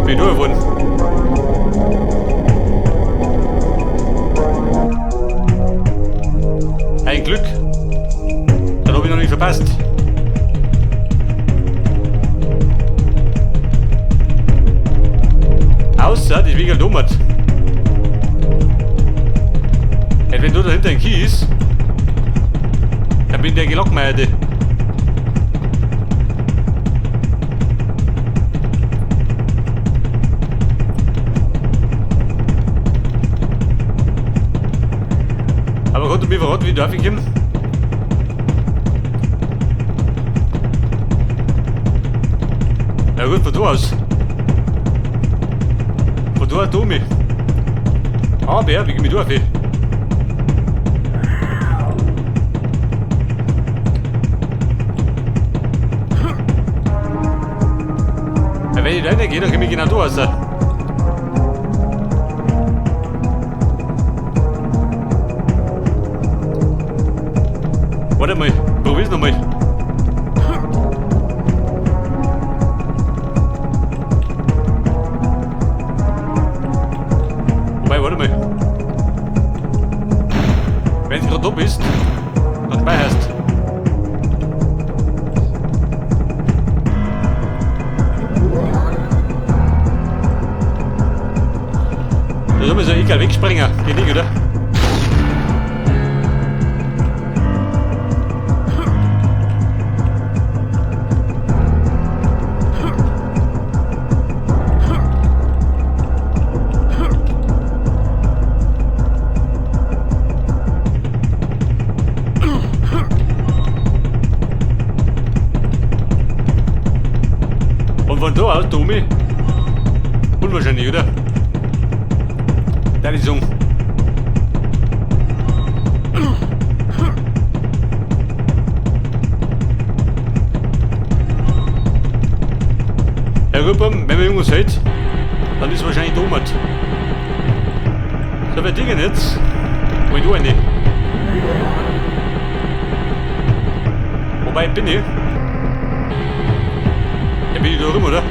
Bin ich durchgefahren. Ein Glück. Dann habe ich noch nicht verpasst. Außer, das Wegel dummert. Ey, wenn du dahinter ein Kies, dann bin der Gelockmeide. Aber konnte mir verraten, wie darf ich kommen? Ja gut, von da aus. Von da aus mich. Aber wie komme ich da auf? Ja, wenn ich da reingehe, dann komme ich genau da raus. Warte mal, probier's nochmal. Wobei, warte mal. Wenn du gerade da bist, dann speicherst. Da soll man so egal wegspringen, die nicht, oder? Und von da aus, Domi? Unwahrscheinlich, oder? Da die Song. Ja gut, wenn man irgendwas hält, dann ist wahrscheinlich Domat. So, wer Dinge jetzt? Wo ich da rein? Wobei bin ich? Ja, bin ich da rum, oder?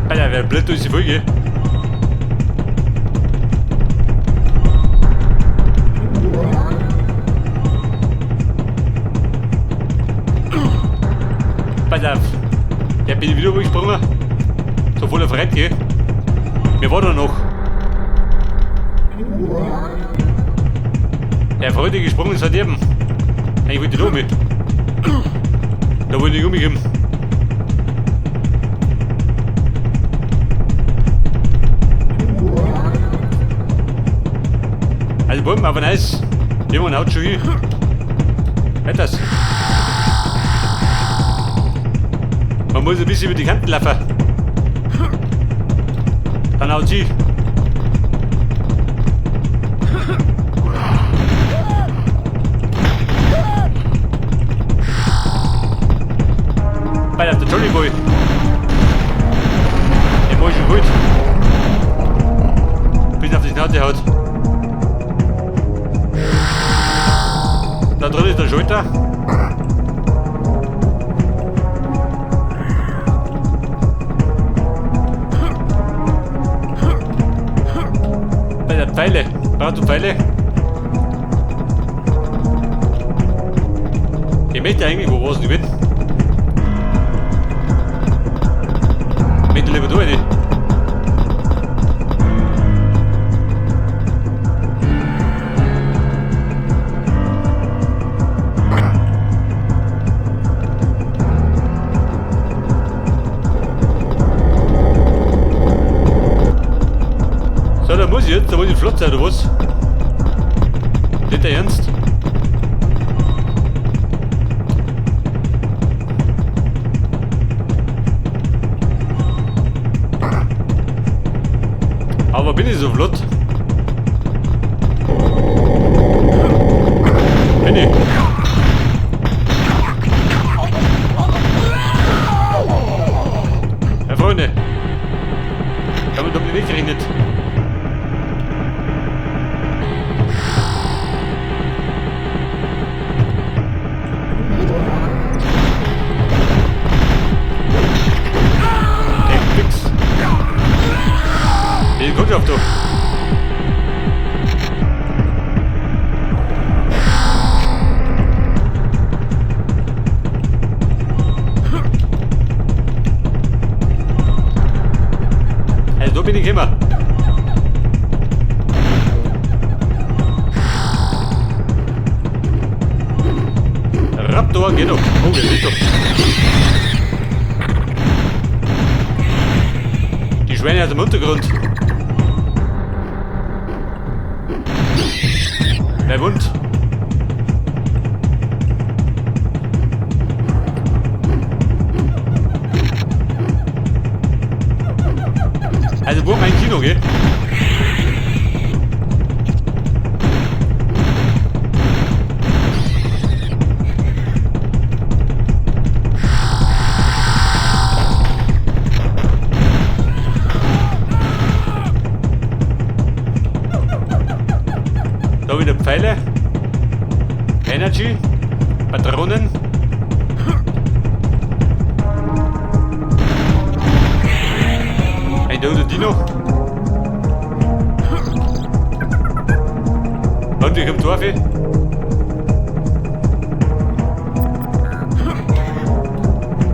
Alter, wer blöd durch die Folge. Pass auf. Ja, bin ich wieder gesprungen. So voller Freude, gell? Wer war da noch? Der Freude gesprungen ist halt eben. Eigentlich wollte ich da mit. Da wollte ich umgehen. Also Buben, aber nice. Jemand haut schon hin. Etwas. Man muss ein bisschen über die Kanten laufen. Dann haut sie. Bei der Jolly Boy. Der war schon gut. Bis auf die Schnauze haut. Da drin ist der Schalter. Bei der Pfeile. Brauchst du Pfeile? Ich möchte eigentlich wo was nicht bin. Ich möchte lieber da rein. So, da muss ich jetzt, da muss ich flott sein, oder was? Nicht der Ernst? Aber bin ich so flott? Bin ich? Ja, ich nicht gerechnet. Der Fix. Die Kundschaft doch. Also da bin ich immer. Raptor geht doch. Oh, geht doch. Die Schweine aus dem Untergrund. Wer wohnt? Also wo mein Kino, gell? Da wieder Pfeile. Energy. Patronen. Ein toter Dino. Und wie kommt Dorf?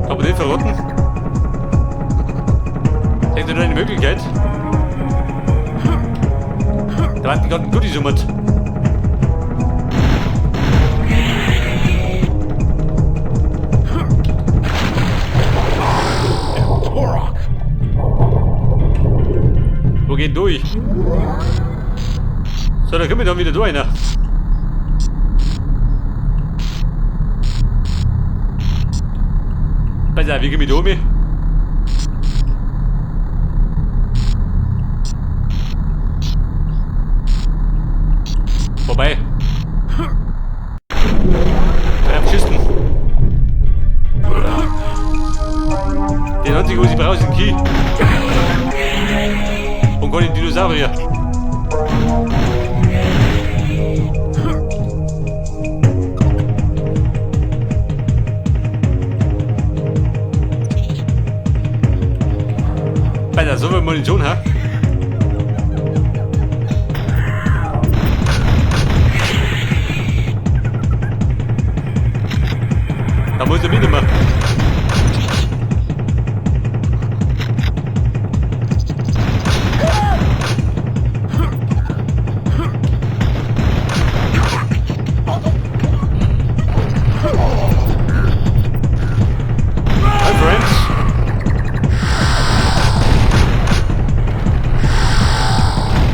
Kann man den verrotten? Denkt ihr nur eine Möglichkeit? Da warten gerade ein Goodies um. Wo geht durch? So, da können wir dann wieder durch, ne? Pass auf, wie komme ich da um? Vorbei. Drei Schisten. Den einzigen, was ich brauche, ist ein Key. Und keine Dinosaurier. Alter, so viel Munition, ha? Da muss ich mitnehmen. Hi friends.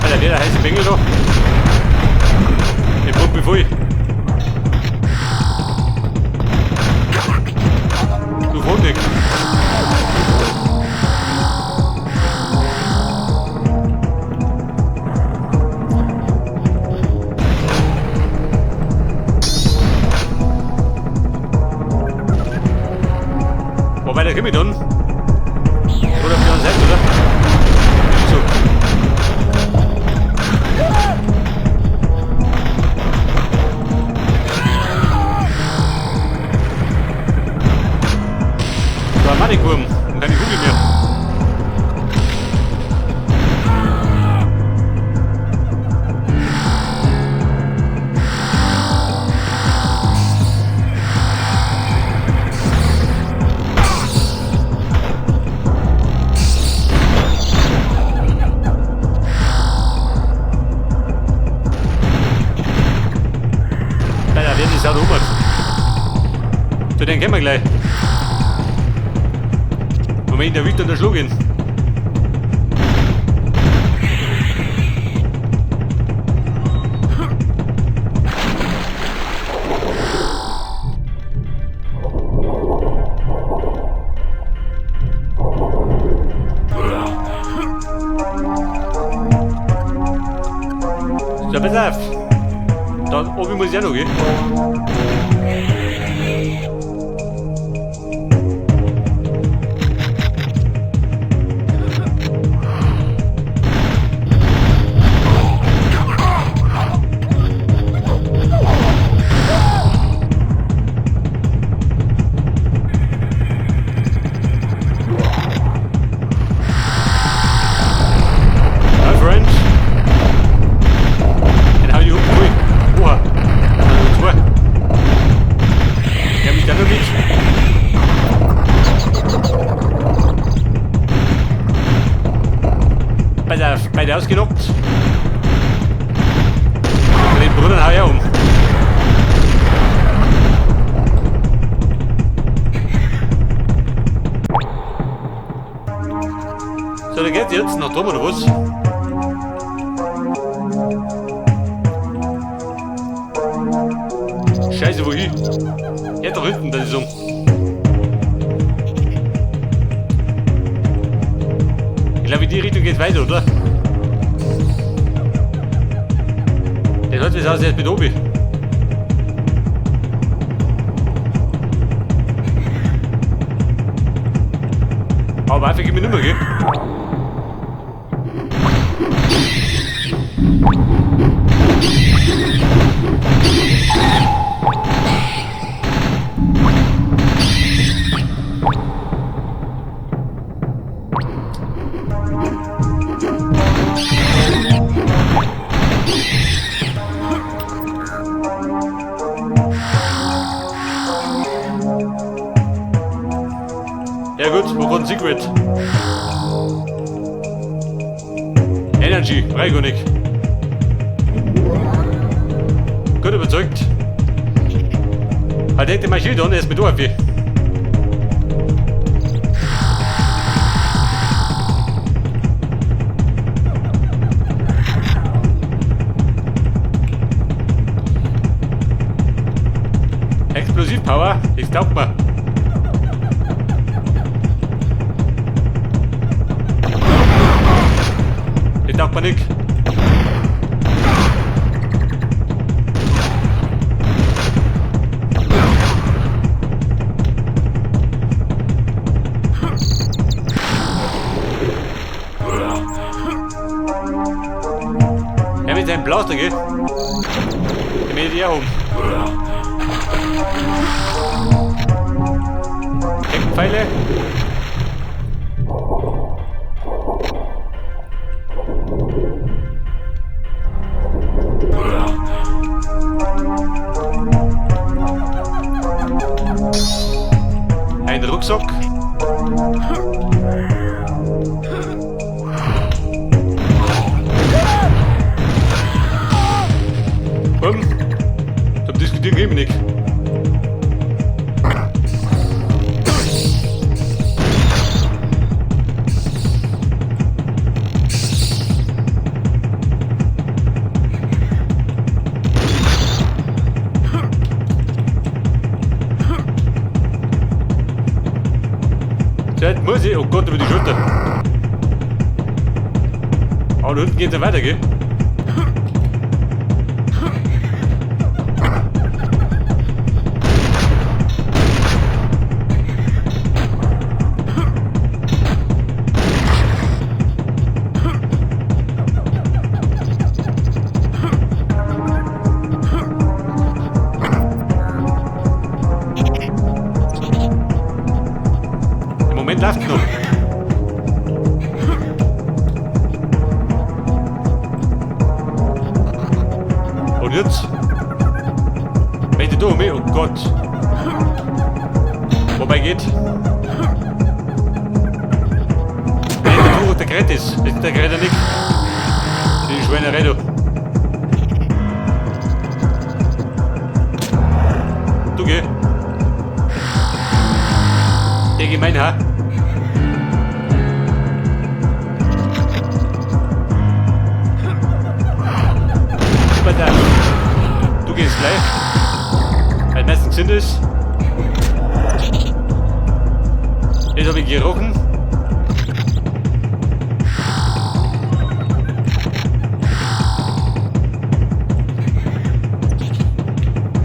Alter, der heiße Bengel da. Der pumpt mich voll. Du Freundin. Wobei, der kommt dann. Oder auf die andere Seite, oder? So. Da war Manikurm und keine Kugel mehr. Alter, wer ist da oben? Zu den kennen wir gleich. Moment, der wird dann der Schlag gehen. So, pass auf. Da oben muss ich auch noch gehen. Beide ausgenockt. Den Brunnen hau ich auch um. So, dann geht's jetzt nach drüben oder was? Scheiße, wohin? Ja, da hinten, das ist um. Ich glaube, in die Richtung geht's weiter, oder? Der sollte es aus jetzt mit oben. Aber einfach gib mir nicht mehr, gell? Ja gut, wo kommt Secret? Energy, Reigonik. Gut überzeugt. Halt denkt mal Schild an, er ist mit OFW. Explosivpower, das taugt mir. Das taugt mir nicht. Ja, mit seinem Blaster, gell? Der will die auch um. Heckenpfeile. Ein Rucksack. Komm, zum Diskutieren gehen wir nicht. Jetzt muss ich, oh Gott, über die Schulter. Aber da hinten geht's ja weiter, gell? Im Moment läuft noch. Und jetzt? Möchte du mir? Oh Gott. Wobei geht? Nein, der der Gerät ist. Das ist der Gerät nicht. Die Schweinerei, du. Du geh. Der gemein, ha? Du gehst gleich. Weil meistens sind es. Jetzt habe ich gerochen.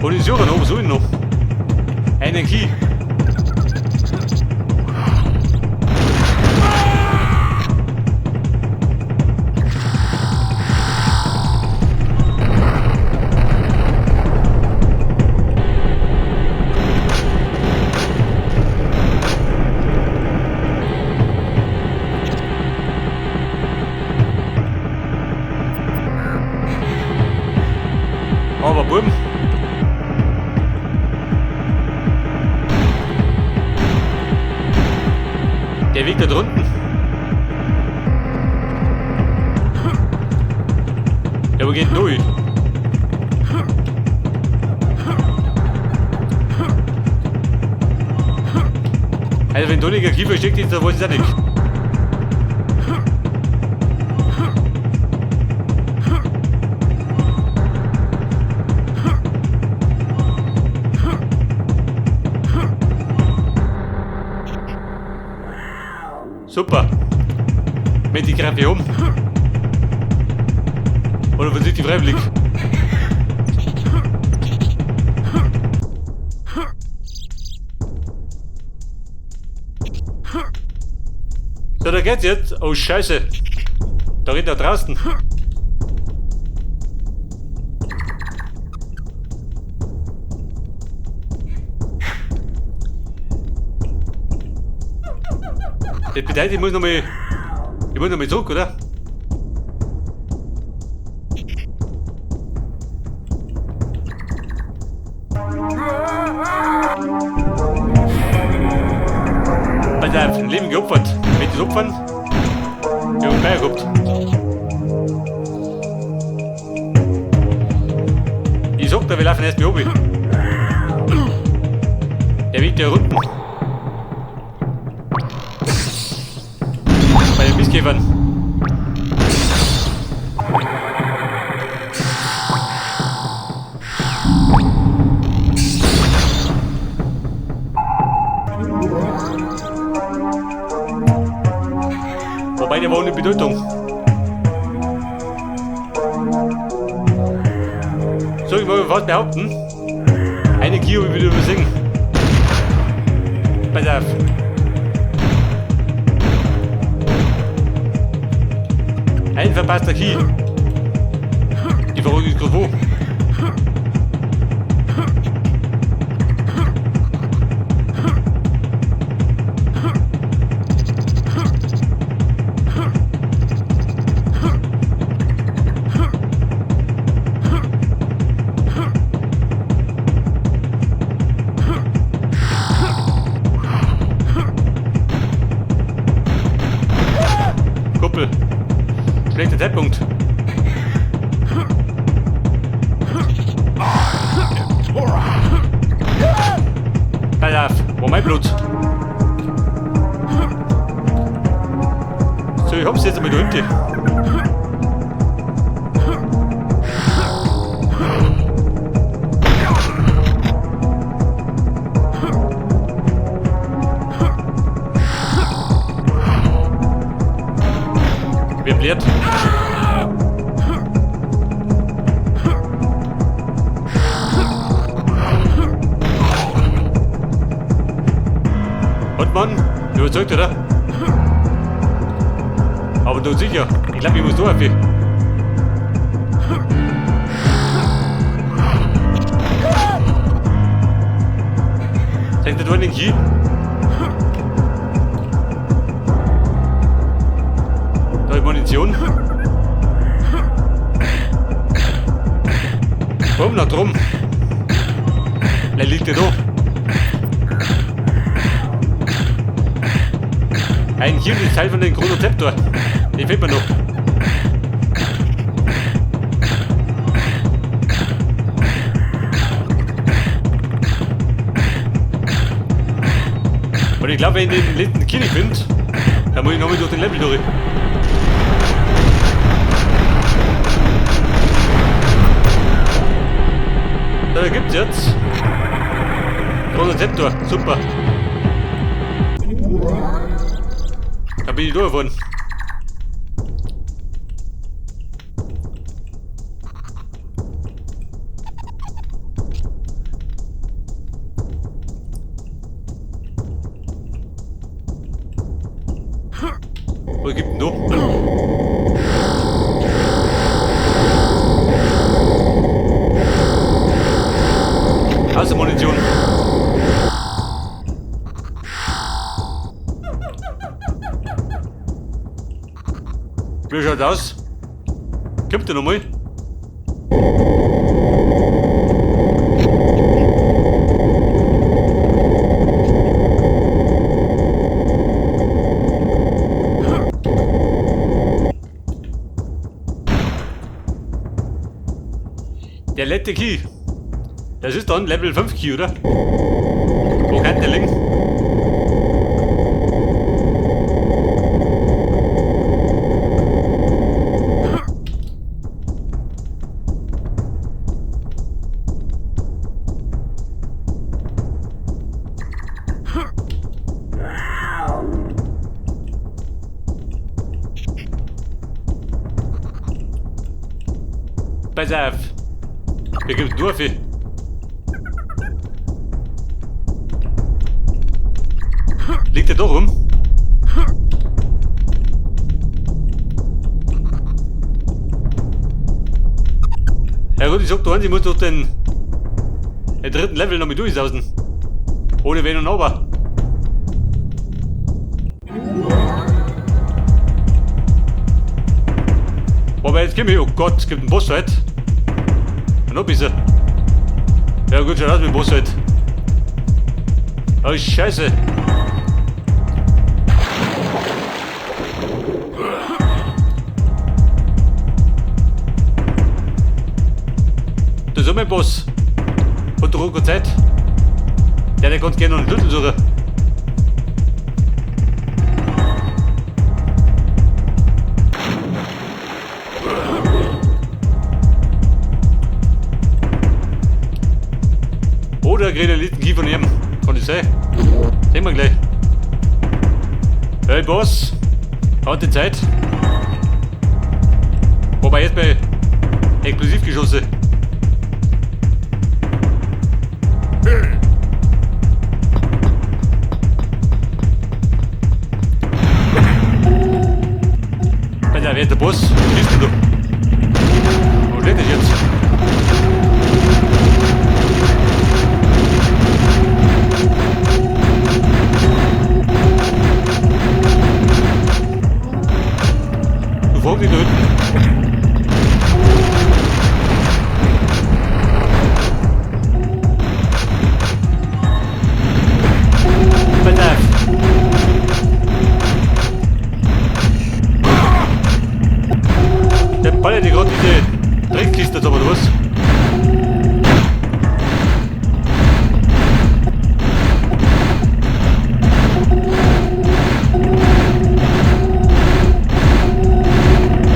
Und ich suche noch, was soll ich noch? Einen Key. Aber Buben. Der Weg da drunten. Ja, wo geht denn durch? Also wenn da nicht ein Kiefer steckt ist, dann weiß ich auch nicht. Super. Mit die greife ich um. Oder versieht die freiwillig? So, da geht's jetzt. Oh, Scheiße. Da rennt er draußen. Das bedeutet, ich muss nochmal. Ich muss nochmal zurück, oder? Bei deinem Leben geopfert. Wenn die opfern, wir haben Feier gehabt. Ich sag dir, wir laufen erst mal runter. Der Weg der unten. Bei den Mistkäfern. Wobei, der war ohne Bedeutung. So, ich wollte fast behaupten, eine Kio wieder übersingen. Pass auf. Ein verpasster Key. Die Frage ist gerade wo. Kuppel. Schlechter Zeitpunkt. Pass auf, wo mein Blut? So, ich hab's jetzt einmal da hinten. Wer blärt? Und Mann, überzeugt, oder? Aber du sicher, ich glaube, ich muss da auf. Zeig dir da einen Key? Da ist Munition. Komm, nach drum. Vielleicht liegt der da. Ein hier ist Teil von den Chronozeptor. Den fehlt mir noch. Und ich glaube, wenn ich den letzten Key nicht finde, dann muss ich nochmal durch den Level durch. Da gibt's jetzt. Chronozeptor, super. Da bin ich durchgefahren. Wo gibt denn da? Also Munition. Wie schaut aus? Kommt der nochmal? Der letzte Key. Das ist dann Level 5 Key, oder? Wo kann der liegen? Pass auf. Hier gibt's nur viel. Liegt der doch rum? Ja gut, ich sag da eins, ich muss doch den dritten Level noch mit durchsausen. Ohne Wenn und Aber. Wobei, jetzt komm ich, oh Gott, es gibt einen Boss halt. Noch ein bisschen. Ja gut, schon aus mit dem Boss halt. Oh Scheiße. Das ist auch mein Boss. Hat doch auch keine Zeit. Der ganz gerne noch einen Schlüssel suchen. Oder kriegt er einen Key von ihm. Kann das sein? Sehen wir gleich. Hey Boss, hat die Zeit. Wobei jetzt bei Explosivgeschosse. Alter, wer ist der Boss? Wo bist denn du? Wo steht das jetzt? Du fragst dich da hinten. Pass auf. Der ballert die gerade diese Dreckkiste da, oder was?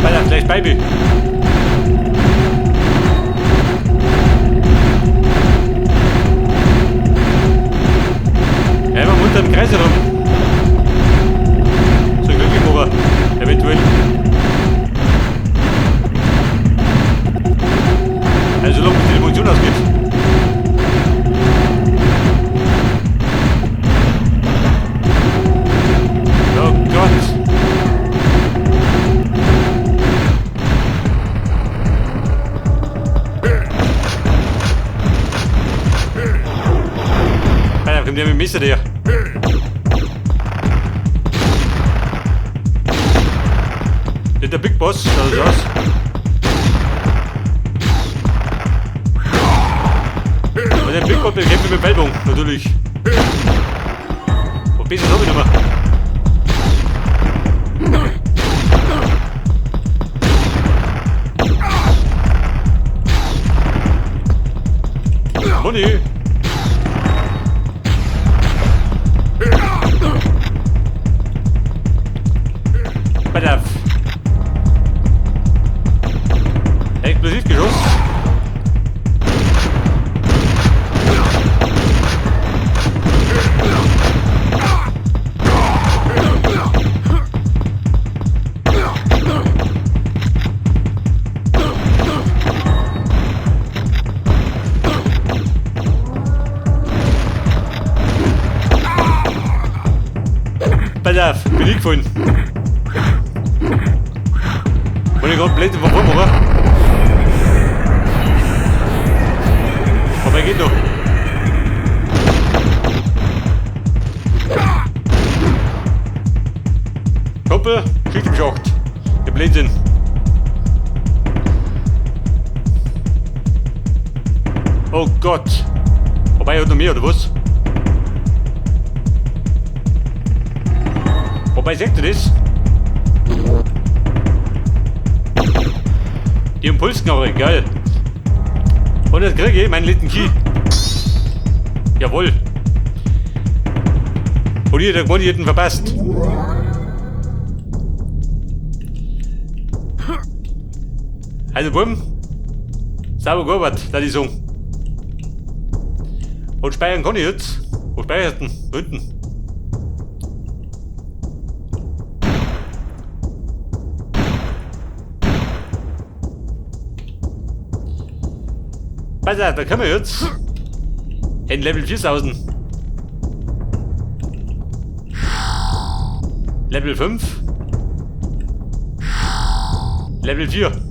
Pass auf, gleich bei mir. Ja, immer munter im Kreis herum. So glücklich machen, eventuell. Also solange bis die Munition ausgeht. Oh Gott! Alter, kommt der mit dem Messer der? Das ist der Big Boss, schaut das aus. Und der Big Boss bekämpft mit dem Pfeilbogen, natürlich. Und besser habe ich nicht mehr. Money! Pass auf. Explosivgeschoss. Pass auf, bin ich gefallen. Wollte ich gerade blöd von vorn machen. Aber geht noch. Kumpel, Schicht im Schacht. Der Blödsinn. Oh Gott. Wobei, er hat noch mehr, oder was? Wobei, sagt ihr das? Die Impulsknarre, geil. Und jetzt kriege ich meinen letzten Key. Jawohl. Und hier, der Mann jeden verpasst. Also, bumm. Sauber gearbeitet, da die sagen. Und speichern kann ich jetzt. Wo speichert denn? Hinten. Pass auf, da können wir jetzt in Level 4000. Level 5. Level 4.